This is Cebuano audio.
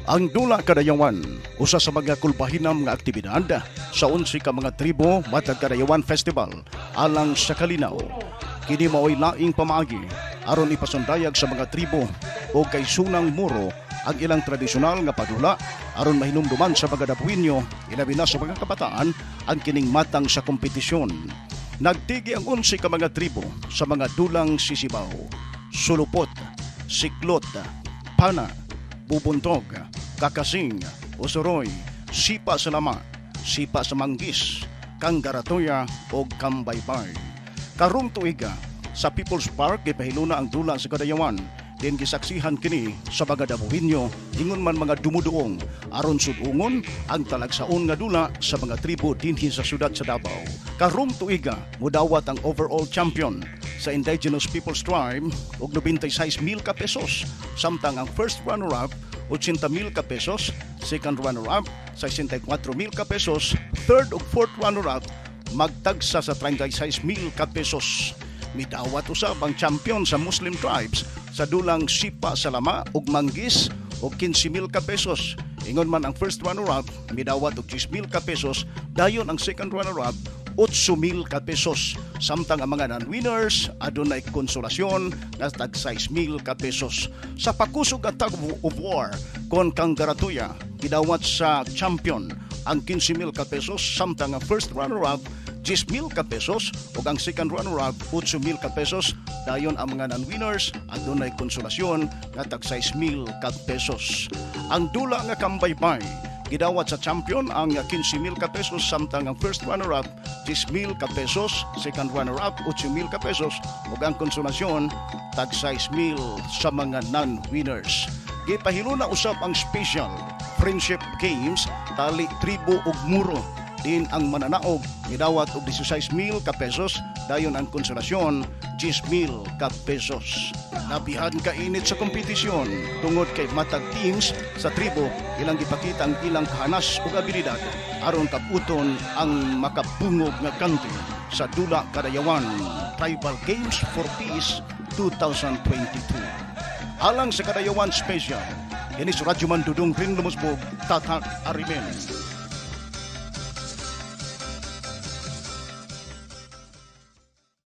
Ang Dula Kadayawan, usa sa mga kulbahinam nga aktibidad sa 11 ka mga tribo matag Kadayawan Festival alang sa kalinaw. Kini mao'y laing pamaagi aron ipasundayag sa mga tribo o kaysunang Moro ang ilang tradisyonal nga padula aron mahinumduman sa mga Dabawenyo, ilabi na sa mga kabataan, ang kining matang sa kompetisyon. Nagtigi ang 11 ka mga tribo sa mga dulang sisibaw, sulupot, siklot, pana, bubuntog, kakasing, usuroy, sipa sa lama, sipa sa manggis, kanggaratoya o kambaybay. Karong tuiga, sa People's Park gipahiluna ang dula sa Kadayawan din gisaksihan kini sa mga Dabawenyo ingon man mga dumuduong aron sud-ungon ang talagsaon nga dula sa mga tribo dinhi sa syudad sa Davao. Karong tuiga, mudawat ang overall champion sa Indigenous Peoples Tribe og 96 mil ka pesos, samtang ang first runner-up 80 mil ka pesos, second runner-up 64 mil ka pesos, third ug fourth runner-up magtagsa sa 36 mil ka pesos. Midawat usab ang champion sa Muslim tribes sa dulang sipa sa lama ug manggis og 15 mil ka pesos. Ingon man ang first runner-up midawat og 10 mil ka pesos, dayon ang second runner-up 8 mil ka pesos. Samtang ang mga non-winners adunay konsolasyon nga tag 6 mil ka pesos. Sa pakusog at tug of war kon Kanggaratuya, gidawat sa champion ang 15 mil ka pesos, samtang ang first runner-up 10 mil ka pesos ug ang second runner-up 8 mil ka pesos, dayon ang mga non-winners adunay konsolasyon nga tag 6 mil ka pesos. Ang dula nga kambaybay, gidawat sa champion ang 15 mil ka pesos, samtang ang first runner-up 10 mil ka pesos, second runner-up 8 mil ka pesos ug ang konsolasyon tag 6 mil sa mga non-winners. Gipahiluna usab ang special Friendship Games tali tribo ug Muro din ang mananaog gidawat og 16 mil ka pesos, dayon ang konsolasyon 10 mil ka pesos. Nabihan kainit sa kompetisyon tungod kay matag teams sa tribo ilang gipakita ang ilang kahanas ug abilidad aron kabuton ang makabungog nga kanti sa Dula Kadayawan Tribal Games for Peace 2022. Alang sa Kadayawan Special, kini si Radyoman Dudong Rin Lumusbog, Tatak Arimen.